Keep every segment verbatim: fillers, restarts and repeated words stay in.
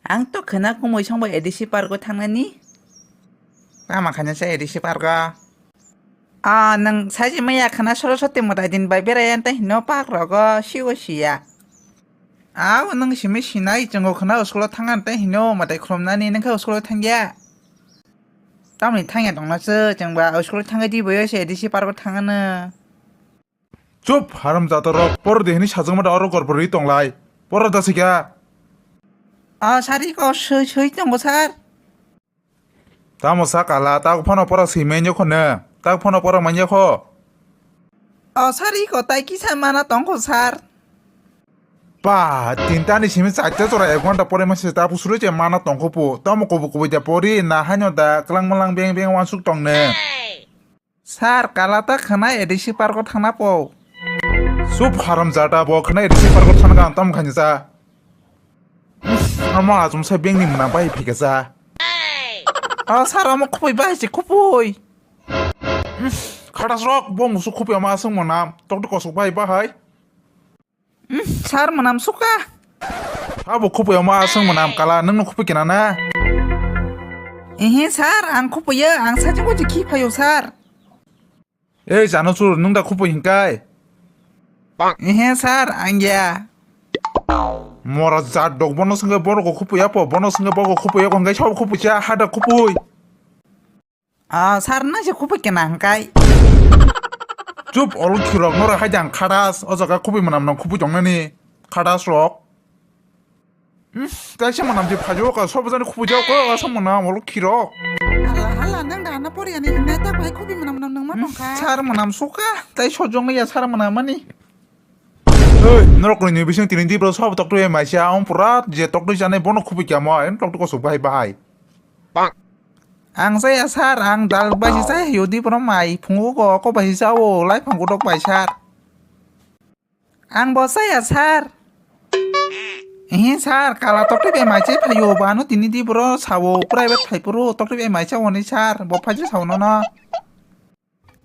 Ang to khwna kumui songbo A D C park o thangnani. Tama khaina sa A D C park o. Ah, nwng saji maya khwna Saraswati mwtai din bai berai ante hino park rogo sigo siya. Au nwng simi sinai chwngo khwna school o thangna ante hino mwtai khulumnani nwng khe school o thangya. Tamni thangya tongna se chwngba school o thangwi di boyo se A D C park o thangano. Chup, haram jata rok, por de hini sajwk mada oro gorpor ri tonglai. Por da sikha. Ah, sari ko sui sui tongo sir. Tamo sa kala, tak phano pora swi manya kho ne. Tak phano pora manya kho. O sari ko tai kisa mana tongkho sir. Pa, tinta ni simi chaita chora ek ghonta pore mase ta pusuro che mana tongkho po. Tamo kobo kobo ja pori na hanyo da klang malang beng beng wansuk tong ne. Sir, kala ta khwna A D C park o thangna po. Chup haram jata bo khwna A D C park o thangna ang tam khani sa. Ama achum sa beng ni mwnam bai phika sa. O sir, omo khupui bai se khupui. Khatas rok bo musu khupui ama aswng mwnam. Tok tok kosok bai bahai. Sir mwnam suka. Abo khupui omo aswng mwnam kala nwng no khupui kena na. Ehe sir, ang khupui ya, ang sajing ko jikhi phayo sir. Ei, jano chur, nwng da khupui hinkai? Ehe, sir, ang ya. Mora jat dok bono swngkhe borok khupui apo, bono swngkhe bogo khupui apo, hinkai sabo khupui cha, hada khupui. Ah, sir, nang se khupui kena hinkai. Chup, olo khirok, nora hai jang khadas, o jaga khupui mwnam nang khupui tongnani, khadas rok. Kaisa manam je phajo ka sob jani khupui jao ko asa manam olo khirok. Hala hala nang da na pori ani hinna ta bai khupui manam nam nang ma tongkha. Sir manam suka tai sojong ya sir manam mani. Oi, norok ni bising tini di bro sob tok tu mai sia ang pura je tok tu jane bono khupui kamo en tok tu ko sok bai bai. Ang saya sir ang dal bai saya yo di bro mai phungu ko ko bai sao lai phang ko dok bai sir. Ang bo chaya sir. Ehe sir, kala tokti bai mai chai phaio, bano tini di bro sao private phai puro tokti bai mai chao ni sir, bo phai sao no no.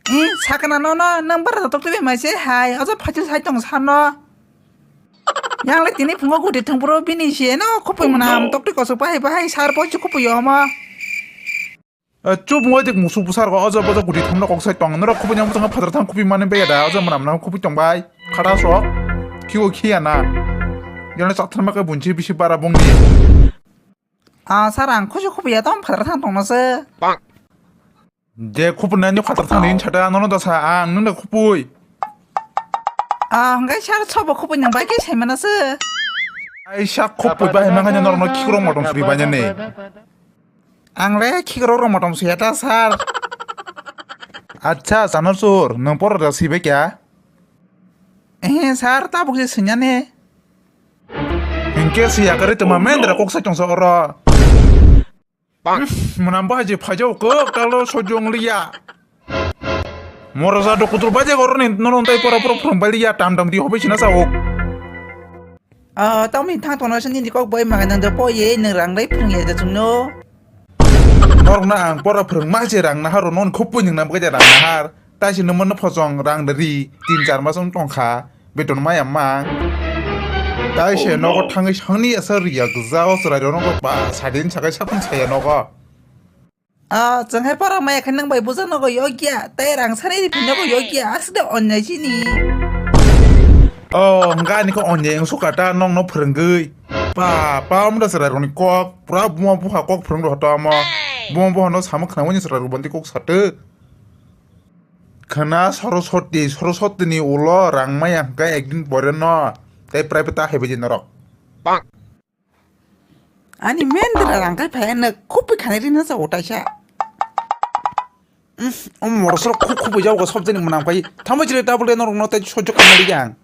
Eh, sakna no no, nang bara tokti bai mai chai hai, aja phai sai tong sir no. Yang le tini phungo guti thang puro bini se no, khopoi mwnam tokti kosok bahai bahai sir bo chu khopoi yo ma. Eh, chup wng dik musuk bwsarok o jaga bwsarok guri thumna kok sai tong. Norok khupui nang bwskango phatar thang khupui mani baya da. O jaga mwnam mwnam khupui tong bai. Khata sok. Khiyo khiya na. Jana chak tharma khe bunchi bisi bara bongni. Ah, sir, ang khusu khupui ya tong phatar thang tong na se. Je khupui nani phatar thang ni chata nono da sa ang nung da khupui. Ah, hingke sir sobo khupui nang bai khe sai mana se. Ai sak khupui bai mangani norok no khikrok motom suri bai ne. Ang le khikrok rok motom suya ta sir. Acha, Chanasur, nwng poro da sibai kya? Eh, sir, tabuk se sinyane. Hingke siya kare tuma mendra kok sa chongsa oro. Mwnam bahai je phaijao kok talo sojong liya. Moroja do kutul baje goroni nono tai pora pora phrang bai liya tam tam di hobai sina sao. Ah, tamo ni thang tongna sini di kok bai maga nang do po ye nang rang dai phrang ye da chungno. Norok na ang pora phrang ma je rang nahar non khupui nang nam ga rang nahar. Tai se nwng mano phosong rang da ri tin char mas wng tong kha. Beton maya mang. Tai se nogo thangwi sangni asa riya gza o chwrai rok nogo ba sadin sakai sakun saya nogo. Ah, chwng hai pora maya khe nang bai buja nogo yokya, tai rang sani ri phi nogo yokya, asde onyai chini. Oh, hwnkha ani khe onyai wng suka ta nong no phwrwngwi. Pa, pa, omo da chwrai rokni kok, pura buma buha kok phwrwng rw hoto omo. Buma buha no samung khna wngni chwrai rok bondi kok satwk. Khwna Saraswati, Saraswati ni ulo rang maya hwnkhe ekdin pore no tei private ta haibaidi norok. Ani mendra rang kai phai na khupui khanai rina sa otaisa. Om morosor khu khupui jao ga sob jani mwnam kai. Thambai jire double norok no tai sojok khanai yang.